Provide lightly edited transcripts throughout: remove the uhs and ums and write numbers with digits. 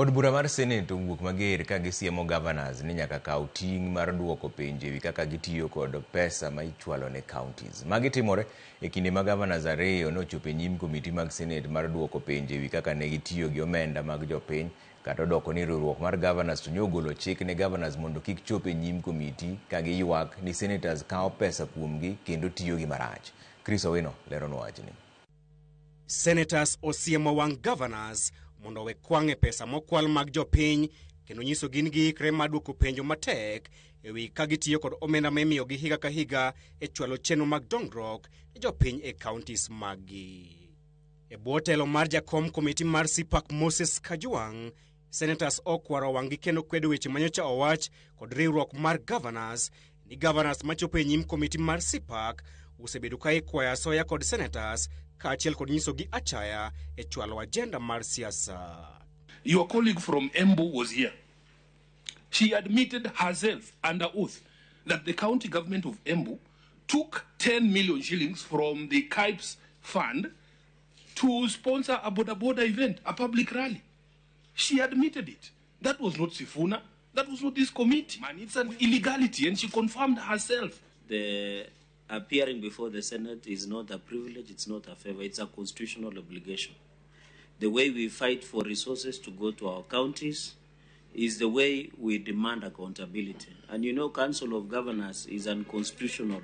Od bura mar Senate owuok mager ka gisiemo governors ni nyaka kaw ting' mar duoko penjo ewi kaka gitiyo kod pesa ma ichwalo ne counties. Magi timore e kinde ma governors ariyo nochopo e nyim komiti mag Senate mar duoko penjo ewi kaka ne gitiyo gi omenda mag jopiny kata odoko ni riwruok mar governors to nyogolo chik ne governors mondo kik chop e nyim komiti ka giywak ni senators kawo pesa kuomgi kendo tiyo gi marach. Chris Owino leronwa wachni. Senators osiemo wang' governors mondo owe kwang' e pesa mokwal mag jopiny kendo nyiso gin giikre mar duoko penjo matek ewi ka gitiyo kod omenda ma imiyogi higa ka higa e chwalo chenro mag dongruok ne jopiny e counties maggi. E bwo telo mar jakom komiti mar CPAC Moses Kajwang', senators okwaro wang'gi kendo kwedo weche manyocha owach kod riwruok mar governors ni governors machopo e nyim komiti mar CPAC osebedo ka ikwayo asoya kod senators kaachiel kod nyisogi achaya e chwalo agenda mar siasa. Your colleague from Embu was here. She admitted herself under oath that the county government of Embu took 10 million shillings from the KIPES fund to sponsor a boda boda event, a public rally. She admitted it. That was not Sifuna. That was not this committee. Man, it's an illegality, and she confirmed herself. The appearing before the Senate is not a privilege, it's not a favor, it's a constitutional obligation. The way we fight for resources to go to our counties is the way we demand accountability. And you know, Council of Governors is an unconstitutional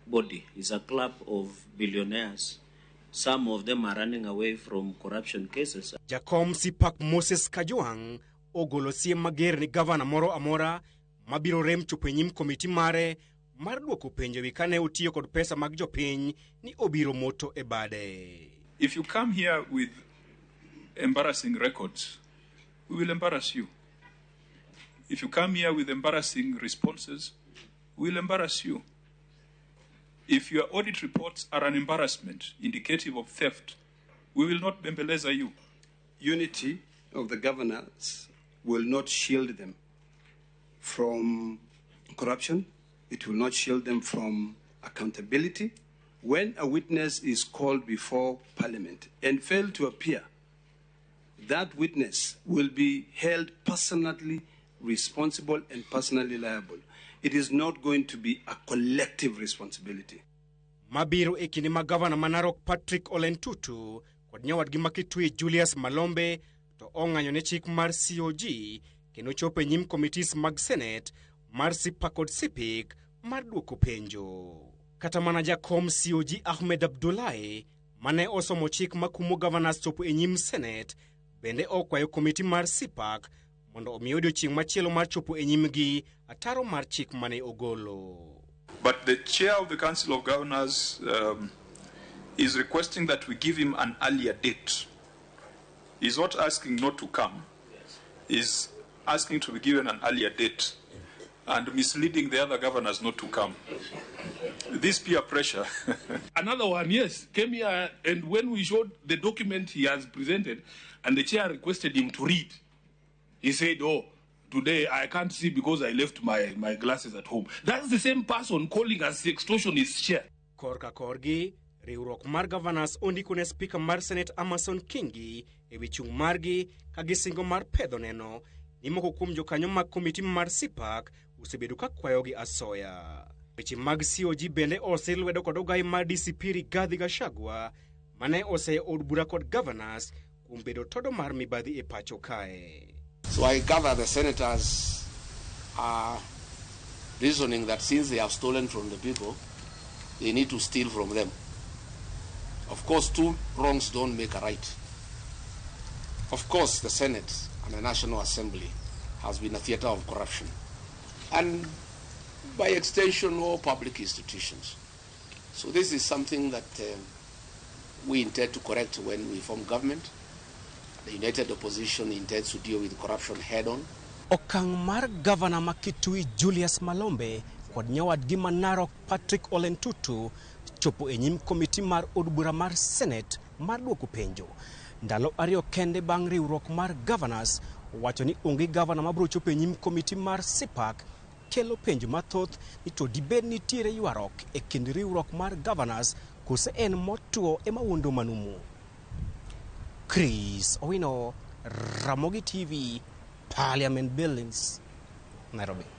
body, it's a club of billionaires. Some of them are running away from corruption cases. Jakom CPAC Moses Kajwang' ogolo siem mager ni gavana moro amora mabiro rem chopo e nyim komiti mare mar duoko penjo ewi kane otiyo kod pesa mag jopiny ni obiro moto e bade. If you come here with embarrassing records, we will embarrass you. If you come here with embarrassing responses, we will embarrass you. If your audit reports are an embarrassment indicative of theft, we will not bembeleza you. Unity of the governors will not shield them from corruption. It will not shield them from accountability. When a witness is called before Parliament and fail to appear, that witness will be held personally responsible and personally liable. It is not going to be a collective responsibility. Mabiro e kinde ma gavana ma Narok Patrick Ole Ntutu kod nyawadgi ma Kitui Julius Malombe to ong'anyo ne chik mar COG kendo chopo e nyim committees mag Senate mar CPAC kod CPIC mar duoko penjo. Kata mana jakom COG Ahmed Abdullahi mane osomo chik makumo governors chopo e nyim Senate bende okwayo komiti mar CPAC mondo omi odiochieng' machielo mar chopo e nyimgi ataro mar chik mane ogolo. But the chair of the Council of Governors is requesting that we give him an earlier date. He's not asking not to come. He's asking to be given an earlier date and misleading the other governors not to come. This peer pressure. Another one, yes, came here, and when we showed the document he has presented, and the chair requested him to read, he said, oh, today I can't see because I left my glasses at home. That's the same person calling us the extortionist chair. Korka korgi, riwruok mar governors ondiko ne spika mar Senate Amason Kingi ewi chung' margi ka gisingo mar pedho neno ni moko kuom jokanyo mag komiti mar CPAC osebedo ka kwayogi asoya. Weche mag COG bende osir lwedo kod ogai mar DCP Rigathi Gachagua mane oseyo od bura kod governors kuom bedo todo mar mibadhi e pacho kae. So I gather the senators are reasoning that since they have stolen from the people, they need to steal from them. Of course, two wrongs don't make a right. Of course, the Senate and the National Assembly has been a theater of corruption. And by extension, all public institutions. So this is something that we intend to correct when we form government. The United Opposition intends to deal with corruption head on. Okang' mar gavana ma Kitui Julius Malombe kod nyawadgi ma Narok Patrick Ole Ntutu chopo e nyim komiti mar od bura mar Senate mar duoko penjo. Ndalo ariyo kende bang' riwruok mar governors owacho ni onge gavana mabiro chopo e nyim komiti mar CPAC kelo penjo mathoth ni to dibed nitiere ywaruok e kind riwruok mar governors kose en motuo ema wuondo manumu. Chris Owino, Ramogi TV, Parliament Buildings, Nairobi.